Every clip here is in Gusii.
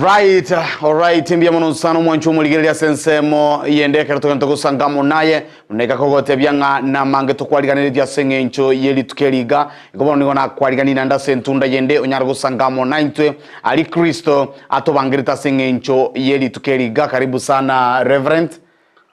Right, alright, mbuya mono sana omwancho omorigereria ase ensemo yende ekero togenda togosanga amo naye buna ekakogotebia ng'a namange tokwariganeretie ase eng'encho ye rituko eri iga igo bono nigo nakwariganirie naende ase entunda yende onyare gosanga amo naintwe aria Kristo atobangerete ase eng'encho ye rituko eri iga karibu sana Reverend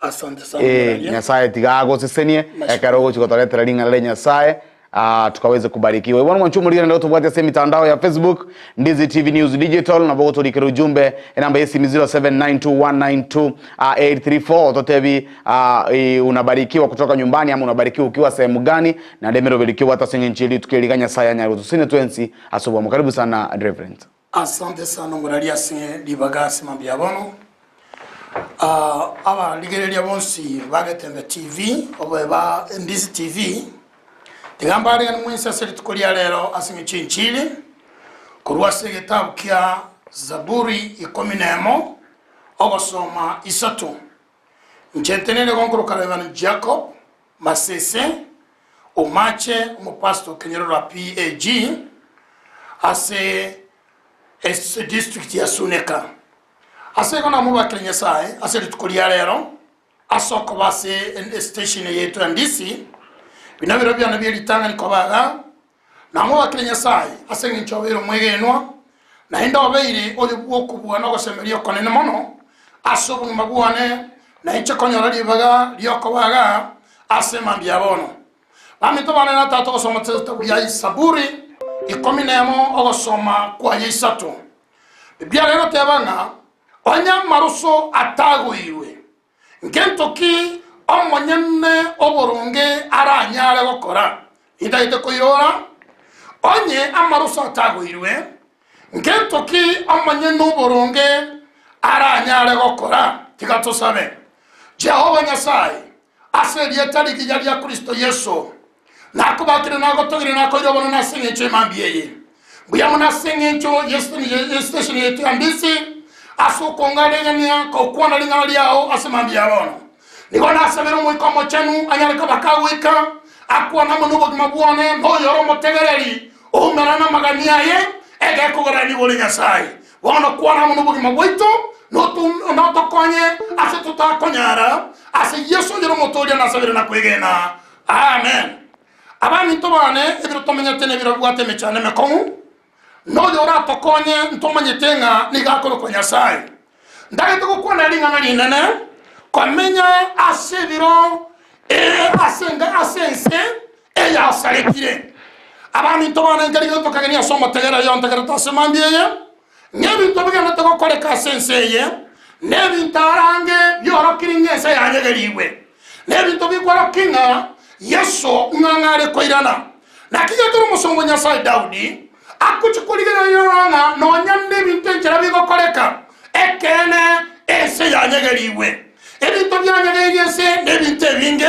Asante sana Eh, Muraria. Nyasaye tiga agosesenie Nashukuru. ekero ogochi gotoretera ring'ana ria Nyasaye ah, tukaweze kubarikiwa. Bono mwanche omorigere nde tobwate ase emitandao ya Facebook Ndizi TV News Digital nabo ogotorikera ujumbe enamba y'esimi 0792192834 ah, ototebi ah, eh, unabarikiwa kutoka nyumbani ama unabarikiwa ukiwa sehemu gani naende emeroberi ki obwate ase eng'encho y'erituko eri iga Nyasaye anyare gotosesenia twensi ase obwamo. Karibu sana Reverend. Asante sana omorari ase ribaga ase mambia bono. Ah, abarigereria bonsi ba Getembe TV oboe ba Ndizi TV tiga mbaregane mwensi ase rituko ria rero ase eng'encho y'enchili korwa ase egetabu kia Zaburi ikomi na emo ogosoma isato. Inche ntenene gonkoroka Reverend Jacob Masese Omache omopastor o kenyoro rwa PAG ase ase district ya Suneka. Ase igo namobakire Nyasae ase rituko ria rero ase okoba ase estation yaito ya Ndisi, buna biro biane bie ritang'ani koba iga, namobakire Nyasae ase eng'encho obeire omwegenwa, naende obeire oyo bw'okobua na ogosemeria okonene mono ase obogima bwane, na inche konyora ribaga riokoba iga ase mambia bono. Baminto bane na tata ogosoma egetabu gia Saburi ikomi nemo ogosoma kwaye isato. Biblia egoteba ng'a onye amaroso atagoirwe, ngento ki omonyene oboronge aranyare gokora? Intagete koirora, onye amaroso atagoirwe, ngento ki omonyene oboronge aranyare gokora? Tiga tosabe. Jehova Nyasae, Ase erieta rigiya ria Kristo Yeso, nakobakire, nagotogire, nakoire obonene ase engencho y'emambia eye. Mbuya mono ase engencho y'estation yaito ya Mbisi, ase okongaregania gokwana ring'ana riao ase emambia ya bono. Nigo nasabire Omoika Omochenu anyare koba kagoika, akwane amo nobogima bwane, na oyore omotegereri oumerane namagani aye, egekogera nigo ore Nyasae. Bono kwana amo nobogima bwaito, notokonye ase totakonyara, ase Yeso oyore Omotooria nasabire na kwegena. Amen. Abaminto bane, ebiro tomenyete nebiro bibwate emechando emekong'u, na oyo oratokonye ntomanyete ng'a nigo akorokwa Nyasae. Ntagete gokwana ring'ana rinene, komenya ase ebiro ase ase ense eyasarekire. Abaminto bane nkerigereria tokagenia ase omotegerero oyo ontegerete ase mambia eye, ng'a ebinto bigenderete gokoreka ase ense eye, na ebinto arange biorokirie ng'a ense yanyegerigwe, na ebinto bikworokia ng'a Yeso ng'a are koirana. Naki getore omosomba o Nyasae Daudi agochia korigereria ororo ng'a nonya nebinto enchera bigokoreka, ekeene ense yanyegerigwe. Ebinto bianyegeirie ense nebinto ebinge,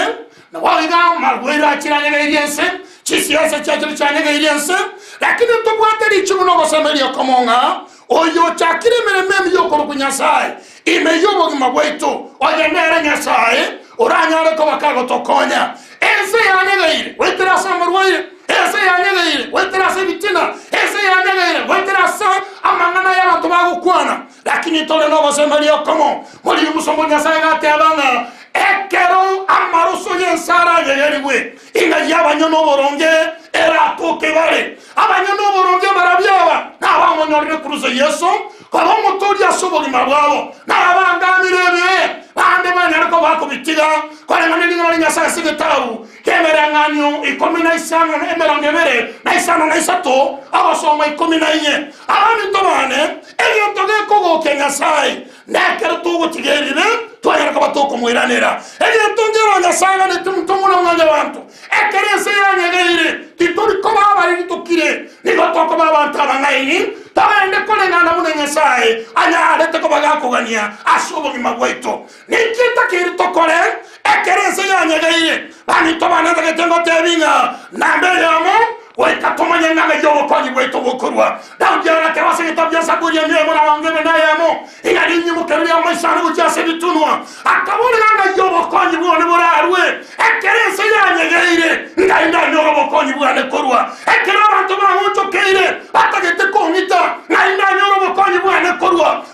naboigo amarwaire achire anyegeirie ense, chisiasa chiachire chianyegeirie ense, lakini ntobwate richibu na ogosemeria okomo ng'a oyo ochakire emeremo emiya okorokwa Nyasae ime y'obogima bwaito, oye nere Nyasae oranyare koba kagotokonya. Ense yanyegeire goetera ase amarwaire, ense yanyegeire goetera ase ebitina, ense yanyegeire goetera ase amang'ana y'abanto bagokwana. Lakini tore nogosemeria okomo, morigia omosomba o Nyasae gateba ng'a ekero amaroso y'ense aranyegerigwe, ing'ai abanyene oboronge eratoke bare. Abanyene oboronge barabwo aba nabamonyorire Kristo Yeso koba Omotoori ase obogima bwabo, na abangamire ebibe bande banyare koba bakobitiga, koreng'ana ring'ana ria Nyasae ase egetabu ki'emereng'anio ikomi na isano na emerongo ebere na isano na isato, ogosoma ikomi na inye. Abaminto bane, egento gekogokia Nyasae nekero togotiga ebibe, twanyara koba tokomoiranera. Egento nkero Nyasae aganetie omonto buna mwanyabanto, ekero ense yanyegeire, titori koba abariri tokire, nigo tokoba abanto abang'aini, togende koreng'ana buna Nyasae anyarete koba gakogania ase obogima bwaito. Ninki entakeire tokore ekero ense yanyegeire? Baminto bane ntagete ngotebi ng'a namba eyemo goika tomanye ng'a ng'ai obokonyi bwaito bokorwa. Daudi agateba ase egetabu gia Zaburi emia eyemo na emerongo ebere na eyemo, Ing'a rinyimokerero ri'amaiso ane gochia ase ebitunwa. Akabora ng'a ng'ai obokonyi bwane borarwe ekero ense yanyegeire, ng'ai ndanyore obokonyi bwane korwa. Ekero abanto bang'onchokeire batagete kong'ita, ng'ai ndanyore obokonyi bwane korwa.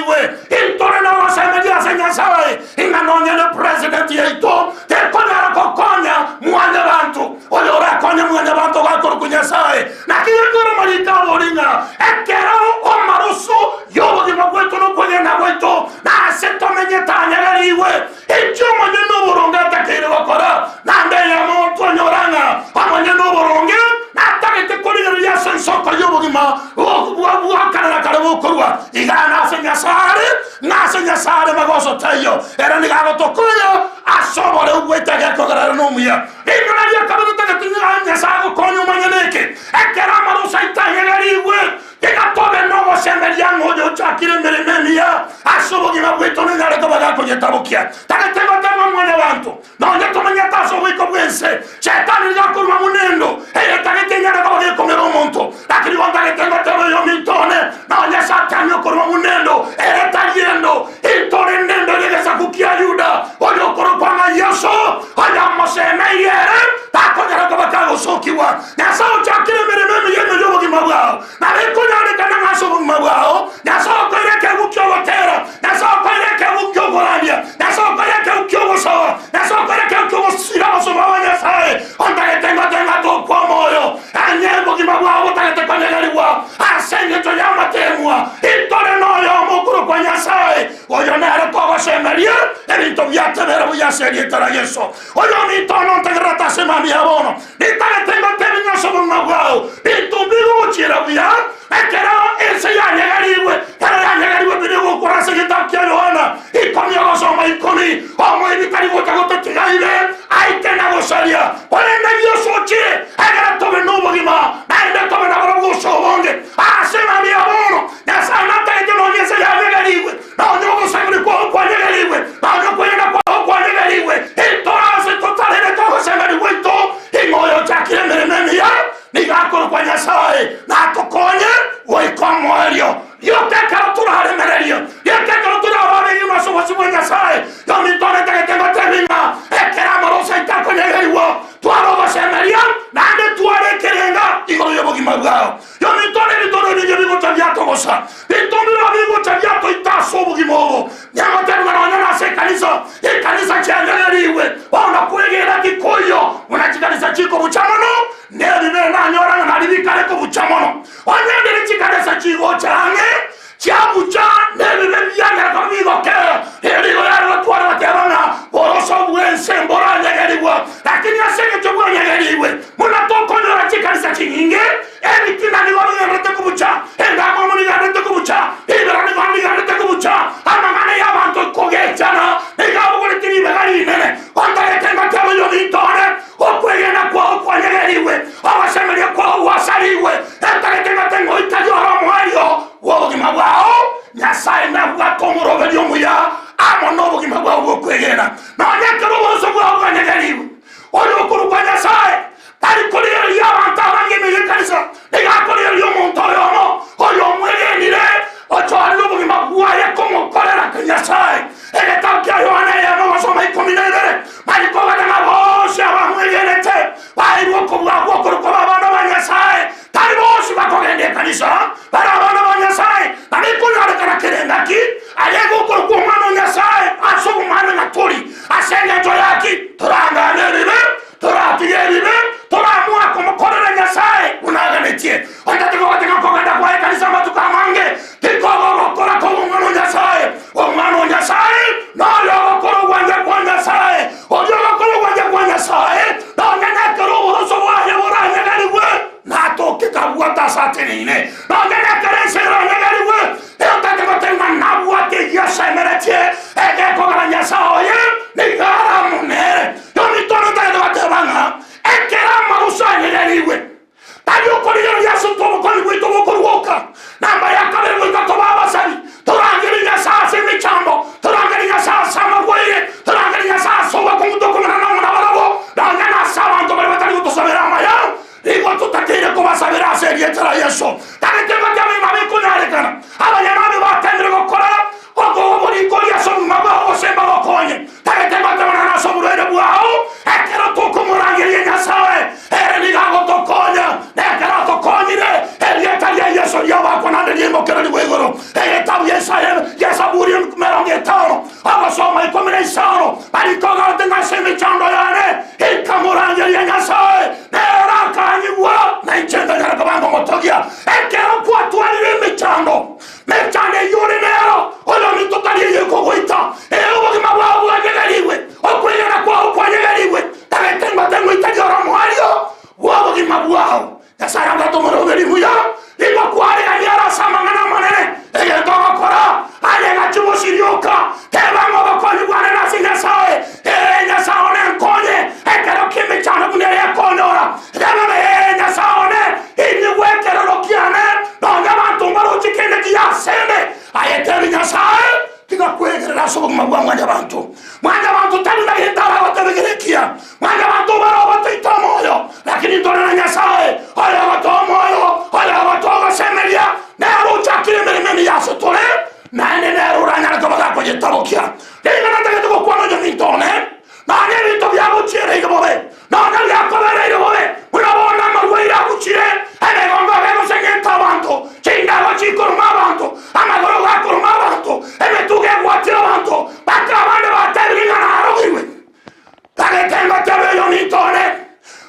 itanyegerigwe. Intore nogosemeria ase Nyasae ing'a nonye ne president yaito tekonyara gokonya mwanyabanto. Oyo orakonye mwanyabanto gakorokwa Nyasae. Naki gekore amariko abori ng'a ekero amaroso y'obogima bwaito na okwegena gwaito nase tomenyete anyegerigwe, Inche omonyene oboronge atakeire gokora, naende eyemo twanyora ng'a omonyene oboronge natagete korigereria ase ensoko y'obogima bwa kare na kare bokorwa iga nase Nyasae are, ng'a ase Nyasae are magoso taiyo. Ere nigo agotokonya ase oboreu bwaito egekogera ere nomuya. Ring'ana ria kabere tagete ng'a Nyasae agokonye omanye neke, ekero amaroso aito ayegerigwe, Tiga tobe nogosemeria ng'a oyo ochakire emeremo emiya ase obogima bwaito nonyare koba gakonyetabokia. Tagete gotema mwanyabanto, nonya tomenyete ase oboiko bw'ense. Shetani nigo akorua buna endo eyetagete enyare koba gekomera omonto. Lakini igo ntagete ngotebe oyominto one, nonya Satani okorua buna endo ere tari endo, intore nendo y'egesaku kia Yuda, oyo okorokwa ng'a Yeso, oyomosemeirie ere takonyara koba kagosokigwa. Nyasae ochakire emeremo emiya ime y'obogima bwao, nabo ekonyarekana ng'a ase obogima bwao Nyasae okoire ekeegu ki'ogotera, Nyasae okoire ekeegu ki'okorandia, Nyasae okoire ekeegu ki'ogosaba, Nyasae okoire ekeegu ki'ogosira abasomba ba Nyasae. Ontagete ngote ng'a tokwa omoyo, onye obogima bwao botagete konyegerigwa ase engencho y'amateemwa, intore noyomo okorokwa Nyasae, oyo nere togosemeria ebinto biatebere buya ase erieta ria Yeso. Oyominto one ontegererete ase mambia ya bono, Nintagete ngotebie ng'a ase obogima bwao binto mbigogochiera buya, ekero ense yanyegerigwe, ekero yanyegerigwe biria gokora ase egetabu kia Yohana ikomi ogosoma ikomi, omoibi tari gocha gototiga ibe aite na gosaria, korende Yeso ochire egere tobe nobogima, naende tobe naborobwo gose obonge. Ase mambia ya bono, Nyasae natagete nonya ense yanyegerigwe, nonya ogosemeria kwao kwanyegerigwe, nonya okwegena kwao kwanyegerigwe, intore ase totarerete ogosemeria gwaito, ing'o oyo ochakire emeremo emiya, nigo akorokwa Nyasae, natokonye goika omoerio. Rioka ekero toraremererie, rioka ekero torabe abegenwa ase obosio bwa Nyasae, yominto one ntagete ngotebie ng'a ekero amaroso aito akonyegerigwa, tware ogosemeria, naende tware ekerenga igoro y'obogima bwao. Yominto nebitono ebinge bigocha biatogosa, binto mbirobio bigocha biatoita ase obogima obo. Nyagotebigwa nonya nase ekanisa, ekanisa chianyorerigwe bono kwegena tikoiyo buna chikanisa chikobucha mono, nebibe nanyora ng'a nari bikare kobucha mono. Onye ndiri chikanisa chigocha ang'e chiabucha nebibe bianyara koba bigokera, erio nigo yare gotwara goteba ng'a boroso bw'ense mboranyegerigwa. Lakini ase engencho bwanyegerigwe, buna tokonyora chikanisa chinyinge, Ebitina nigo bigendererete kobucha, endamwamu nigo egendererete kobucha, ribero nigo rigendererete kobucha, amang'ana y'abanto kogechana nigo abogoretie ribaga rinene. Ontagete ngotebe oyominto one, okwegena kwao kwanyegerigwe, ogosemeria kwao gwasarigwe, entagete ngote ngoitarie ore omoerio bw'obogima bwao, Nyasae nabwate omoroberio omuya amo nobogima bwao bw'okwegena. Nonya ekero oboroso bwao bwanyegerigwe, oyokorokwa Nyasae Tari korigereria abanto abange ime y'ekanisa, nigo akorigereria omonto oyomo oyomwegenire, ochorire obogima bwaye komokorera Nyasae. Egetabu kia Yohana eyemo gosoma 12, mariko ogoteba ng'a bonsi abamwegenete baeirwe okobua gw'okorokwa b'abana ba Nyasae. Tari bonsi bakogenda ekanisa bare abana ba Nyasae, na nikonyarekana kera engaki aye gokorokwa omwana o Nyasae ase obomwana ng'a tori. Ase engencho yaki torangane ebibe Toratige ebibe, toramua komokorera Nyasae buna aganetie. Onye tigogotega kogenda kwaye ekanisa amatuko amange, tikoba ogokora kw'Omwana o Nyasae. Omwana o Nyasae noyo ogokora ogwancha kwa Nyasae. Oria ogokora ogwancha kwa Nyasae, nonya nekero oboroso bwaye boranyegerigwe, natoke kabwate ase ateneine. Nonya nekero ense eranyegerigwe, eyo tate gotenga. Goka, teba ng'a obokonyi bwane nase Nyasae, Ee, Nyasae one nkonye ekero ki'emechando buna eye ekonyora. Teba ng'a Ee, Nyasae one, inyigwe ekerero kiane, nonya abanto mbaroche kende kiya asende. Aye tebi Nyasae, tiga kwegerera ase obogima bwa mwanyabanto. Mwanyabanto tari na gento aragotebe kere ekiya. Mwanyabanto bare ogotoita omoyo, lakini ntore na Nyasae, oyogotoa omoyo, oyogotoa ogosemeria, nere ochakire emeremo emiya ase tore. Naende nere oranyare koba gakoyetabokia. Ring'ana ntagete gokwana oyominto one, nonya ebinto biagochiereire bobe, nonya biakobereire bobe, buna bono amarwaire agochire, emegongo egoseng'enta abanto, chindago chikoruma abanto, amagoro gakoruma abanto, emetugo egwatire abanto, mpaka abande batebire ng'a narogirwe. Tagete ngotebe oyominto one,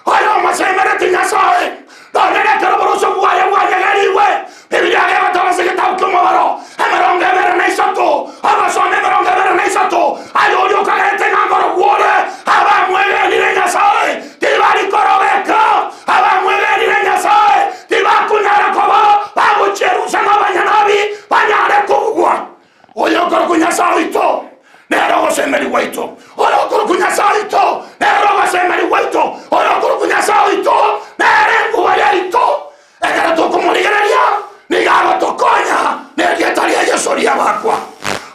oyo omosemereti Nyasae, nonya nekero oborosio bwaye bwanyegerigwe. Bibilia egoteba ase egetabu ki'omobaro 23, ogosoma 23, Aye oria okagerete ng'a nkorokwa ore, abamwegenire Nyasae tibari korogeka, abamwegenire Nyasae tibakonyara koba bagochierusa nabanyanabi banyare kobugwa. Oyokorokwa Nyasae oito nere ogosemeria gwaito, oyokorokwa Nyasae oito nere ogosemeria gwaito, oyokorokwa Nyasae oito nere enguba yaito. Ekero tokomorigereria nigo agotokonya nerieta ria Yeso riabakwa.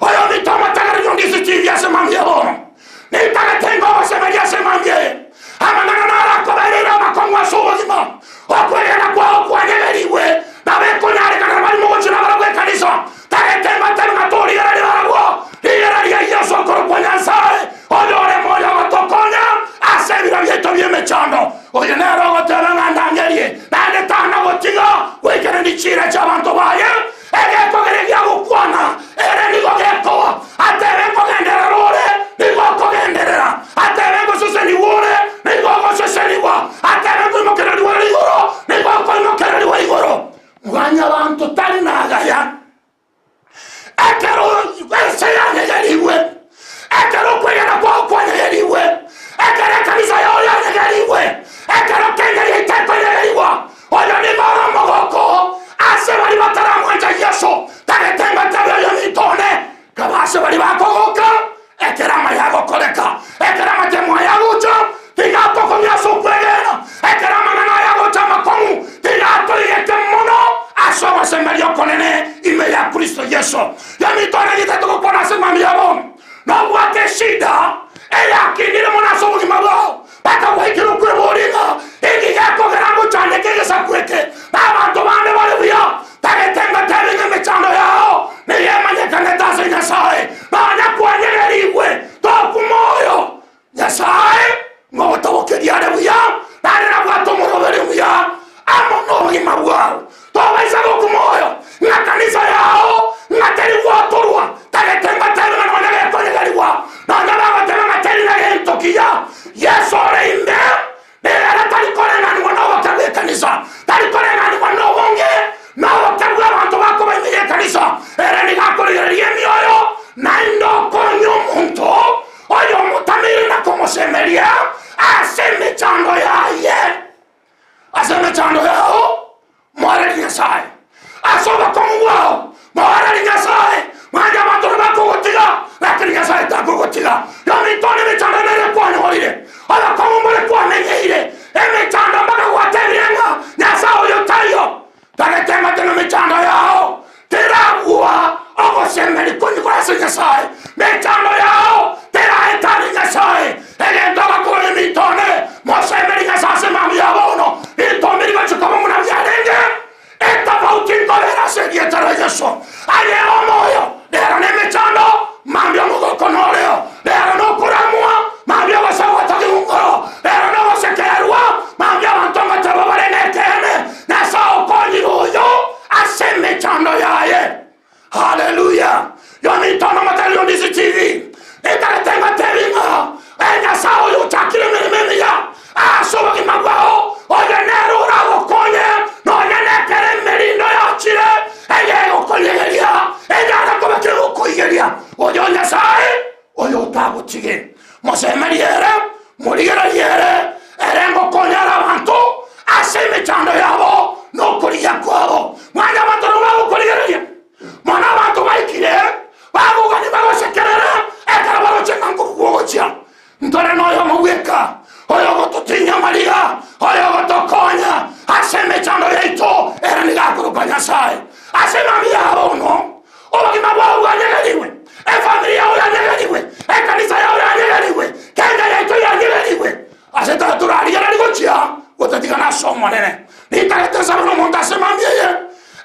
Oyominto omotegereri onde ase chibi ase mambia bono, nintagete inga ogosemeria ase mambia eye. Amang'ana naro akobereire amakong'u ase obogima. Okwegena kwao kwanyegerigwe, nabo ekonyarekana na barimo gochia nabarabwo ekanisa. Tagete mbatebe ng'a torigereria barabwo, rigereria Yeso okorokwa Nyasae, oyore moyo ogotokonya ase ebiro biaito bi'emechando. Oyo nere ogoteba ng'a ndangerie, naende tana gotiga goikerania chiira chi'abanto baye. Egekogera giagokwana, ere nigo gekoa. Atebe nkogenderera ore, nigo okogenderera. Atebe ngosesenigwa ore, nigo ogosesenigwa. Atebe nkoimokererigwa ore igoro, nigo okoimokererigwa igoro. Mwanyabanto tari nagaya. Ekero ense yanyegerigwe, ekero okwegena kwao kwanyegerigwe, ekero ekanisa yao yanyegerigwe, ekero Kenya yaito ekonyegerigwa, oyo nigo ore omogoko ase baria bataramwancha Yeso. Tagete ngotebi oyo ninto one, kaba ase baria bakogoka Ekero amaya agokoreka, ekero amatemo aya agocha, tiga atokong'e ase okwegena. Ekero amang'ana aya agocha amakong'u, tiga atoigeke mono ase ogosemeria okonene ime ya Kristo Yeso. Yaminto nagete togokwana ase mambia ya bono, nobwate eshida eyakinire mono ase obogima bwao, mpaka gwaikire okweboria ng'a inki gekogera ngochandeke egesaku eke, na abanto bande bare buya. Tagete ngotebe ng'a emechando yao nigo emanyekanete ase Nyasae, nonya kwanyegerigwe tokwa moyo. Nyasae ngogotobokeria are buya, naende nabwate omoroberi omuya amo nobogima bwao. Tobaisa gokwa moyo ng'a kanisa yao ng'a teri gwatorwa. Tagete ngotebe ng'a nonya gekonyegerigwa, nonya bagoteba ng'a teri na gento kiya, Yeso ore ime Ere tari koreng'anigwa noboke bw'ekanisa, tari koreng'anigwa nobonge noboke bw'abanto bakoba ime y'ekanisa. Ere nigo akorigereria emioyo, naende okonya omonto oyomotameire na komosemeria ase emechando yaye. Ase emechando yao Mooreri Nyasae ase obokong'u bwao, mooreri Nyasae, mwanche abanto tibakogotiga, lakini Nyasae takogotiga. Yominto one emechando nere kwanyorire, obokong'u mbore kwamenyeire, emechando mpaka gwatebire ng'a Nyasae oyo taiyo. Tagete ng'ate nemechando yao teragwa ogosemeria konye kore ase Nyasae, mechando yao teraetanie Nyasae. Egento ogokora eminto one, mosemerie Nyasae ase mambia ya bono, ritombe rigochia koba buna riarenge, etafauti nkobera ase erieta ria Yeso. Aye omoyo, rero nemechando, mambia omogoko noreo, rero nokoramwa, mambia ogosabwa togingoro, rero nogosekererwa, mambia abanto ngoteba bare nekeene, Nyasae okonyire oyo ase emechando yaye. Haleluya! Yominto nomotebia onde ase TV, nintagete ngotebi ng'a eh, Nyasae oyo ochakire emeremo emiya ase obogima bwao, oyo nere oragokonye nonya nekero emerindo yachire eye egokonyegeria, enyare koba kegokoigeria. Oyo Nyasae oyo otagotige. Mosemerie ere, morigererie ere, ere ngokonyare abanto ase emechando yabo nokorigia kwabo. Mwanyabanto nabo bagokorigereria, mono abanto baikire bagogania bagosekerera. Omonene. Nintagete nsabe nomonto ase mambia eye,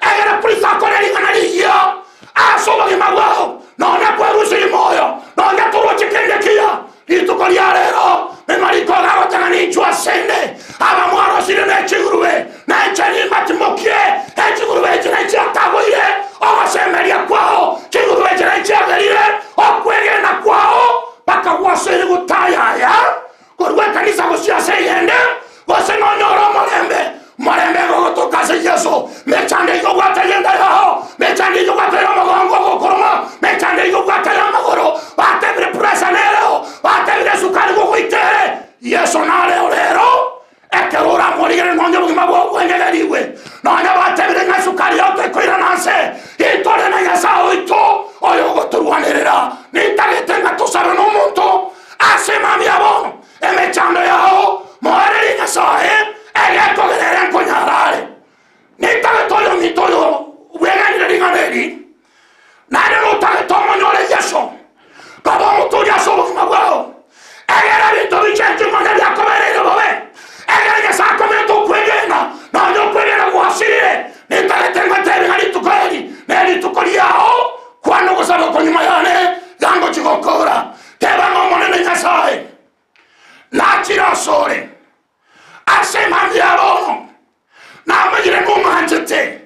egere Kristo akore ring'ana rigiya ase obogima bwao, nonya kwerusirie moyo, nonya toroche kende kiya. Rituko ria rero nimariko iga agoteba ninchwe asende, aba mwarosire ne chigurube, na inche nimbatimokie. Echigurube echi nechiatagoire ogosemeria kwao, chigurube echi nechiagerire okwegena kwao mpaka gwasoire gotayaya korwa ekanisa gochia ase eyende, gose nonyore omorembe. Morembe gogotoka ase Yeso. Mechando eyio obwate eyende yao, mechando eyio obwate y'omogongo ogokoroma, mechando eyio obwate y'amagoro, batebire pressure nereo, batebire esukari gogoita ere. Yeso nareo rero, ekero oramorigererie nonye obogima bwao bwenyegerigwe, nonye batebire ng'a esukari yao tekoirana nse, intore na Nyasae oito oyogotorwanerera. Nintagete ng'a tosabe nomonto ase emambia bono, Emechando yao moererie Nyasae, egekogera ere nkonyara are. Nintagete oyominto oyo bwegenire ring'ana eri, naende notagete omonyore Yeso, koba omotoori ase obogima bwao, egere ebinto bichenchwe nonya biakobereire bobe, egere Nyasae akomente okwegena, nonya okwegena gwasirire. Nintagete ngotebie ng'a rituko eri nerituko riao, kwana ogosaba oko nyuma yane, gangochia gokora. Teba ng'a Omonene Nyasae nachire asore ase emambia ya bono, namanyire ng'omwanchete,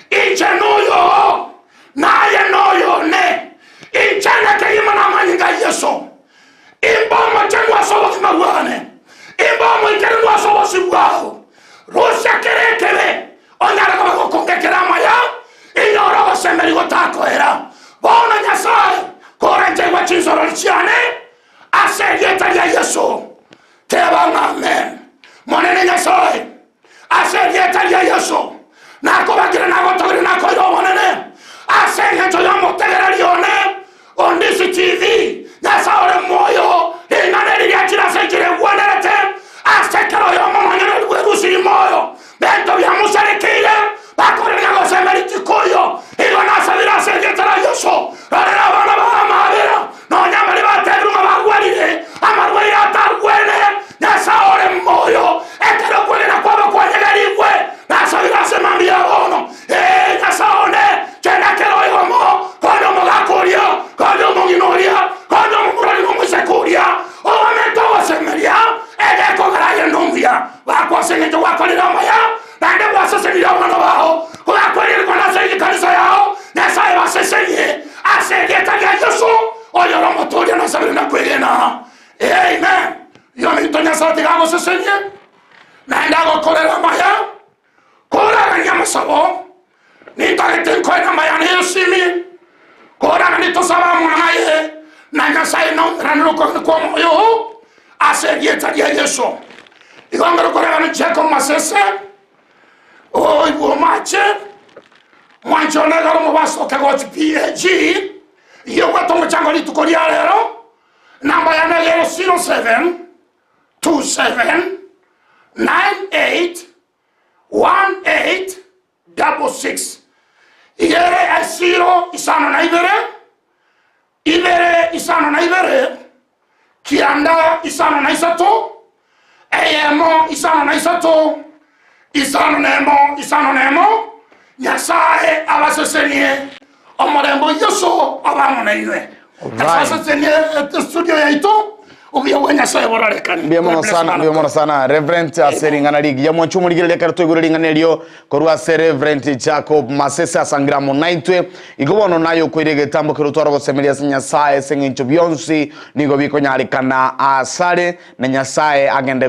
inche noyo oo, naye noyo one, inche nekegima namanyinga a Yeso. Imbe omochenu ase obogima bwane, imbe omoikeranu ase obosio bwao. Rusia kera ekebe, onyare koba gokongekera amaya, inyore ogosemeria gotakoera. Bono Nyasae, koranche igwa chinsorori chiane ase erieta ria Yeso. Teba ng'a amen. Monene Nyasae, ase erieta ria Yeso, nakobakire nagotogire nakoira obonene ase engencho y'omotegereri one o Ndisi TV, Nyasae ore moyo, ring'ana eri riachire ase enchera egwenerete, ase ekero oyomo nonye bwerusirie moyo, Bento biamosarekeire, bakoreria gosema rituko oyo. Igo nasabire ase erieta ria Yeso, rorera abana bao amaabera, nonya baria batebirwe ng'a barwarire amarwaire atagwene. Nyasae ore moyo, ekero okwegena kwabo kwanyegerigwe, nasabire ase mambia ya bono. Ee, Nyasae one, chena kera oyomo, konya omogaka oria, konya omong'ina oria, konya omomura oria na omoiseke oria, obamente ogosemeria, egekogera aye nomuya. Bakwa ase engencho gwakorire amaya, naende gwasesenirie abana bao, kobakwerire kwana ase ekanisa yao, Nyasae basesenie ase erieta ria Yeso, oyore omotoria nasabire na kwegena. Amen. Yominto Nyasae tiga agosesenie, naende agokorere amaya, koragania amasabo, nintagete nkoe namba yane y'esimi, koragania tosabe amo naye, na Nyasae naumeranere okogania kw'omoyo oo, ase erieta ria Yeso. Igo ngere koragania Jacob Masese, oigwe omache, mwanche one igoro omobaso okegochi PAG, iye obwate omochango rituko ria rero, namba yane ere 07 27 98 1866 igere esiro isano na ibere ibere isano na ibere kianda isano na isato eyemo isano na isato isano na emo isano na emo Nyasae abasesenie omorembe o Yeso obe amo nainwe. Alright. Asesenie estudio yaito obuya bwa Nyasae bororekane. Mbuya mono God bless sana, man of mbuya mono God. sana Reverend ase ring'ana rigiya mwanche omorigereria ekero twaigure ring'ana erio korwa ase Reverend Jacob Masese asangira amo naintwe. Igo bono naye okoira egetambo keria otware ogosemeria ase Nyasae ase eng'encho bionsi nigo bikonyarekana asare na Nyasae agende.